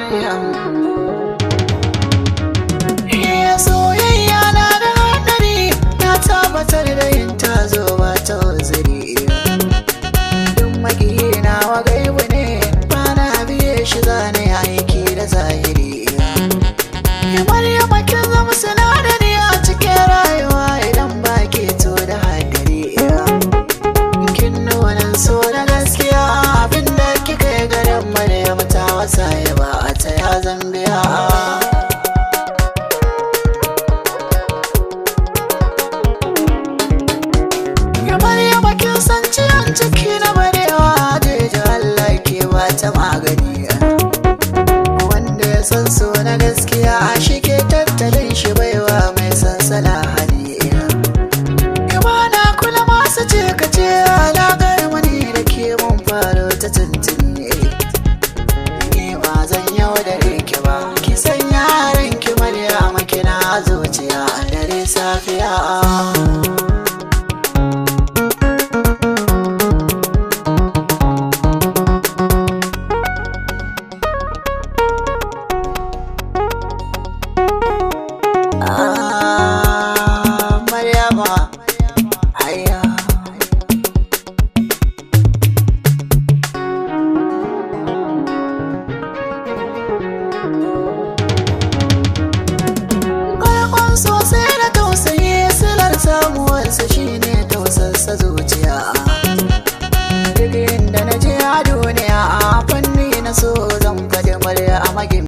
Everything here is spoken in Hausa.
Maryam. Iya, soyayya na da haɗari, na tabbatar da yin tazo ba ta uzuri. Duk makiyi na wa gaibu ne, ba na biye shi zane aiki da zahiri. Ya Maryam, kin zama sinadari a cikin rayuwa, idan ba ke to da haɗari. Kin nuna so na gaskiya, abinda kika yi garin Maryam ta wasa ya ba a ta ya zambiya. Ya Maryam, kin san ciwon ciki na barewa, jeji Allah ke ba ta magani. Wanda ya san so na gaskiya.